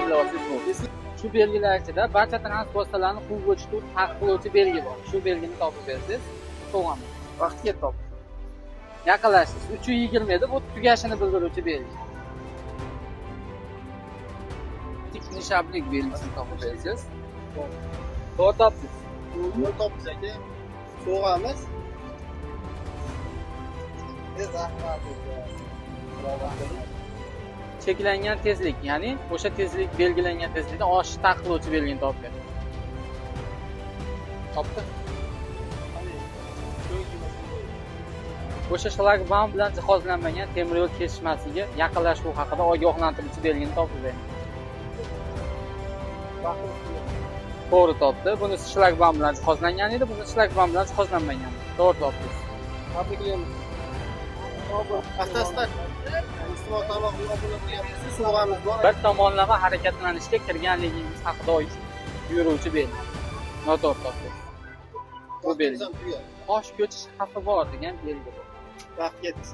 belgilab olsangiz bo'ladi. Shu belgilar ichida barcha transport vositalarini quvib o'tishni taqiqlovchi belgi bor. Shu belgini topib bersangiz, sovg'amiz. Vaqt ketdi. Yaqinlashdingiz. 3:20 edi, bu tugashini bildiruvchi belgi. Tik nishablik belgisini topib bersangiz. To'g'ri topdingiz. To'g'ri topdingiz aka. Sovg'amiz. Rahmat. Cheklangan tezlik, ya'ni o'sha tezlik belgilangan tezlikdan oshish taqiqlovchi belgini topib bering. Topdi. O'sha shlagbaum bilan jihozlanmagan temir yo'l kesishmasiga yaqinlashuv haqida ogohlantiruvchi belgini topib bering. To'g'ri topdi. Bunisi shlagbaum bilan jihozlangan edi, bunisi shlagbaum bilan jihozlanmagan. To'g'ri topdingiz. Tabriklaymiz. Avtostat ijtimoiy tarmoqni obuna qilyapsiz, sovg'amiz bor. Bir tomonlama harakatlanishga kirganligingiz haqida buyuruvchi belgi. Noto'g'ri topdingiz. Bu belgi. Tosh ko'chish xavfi bor degan belgi bu. Vaqt ketdi.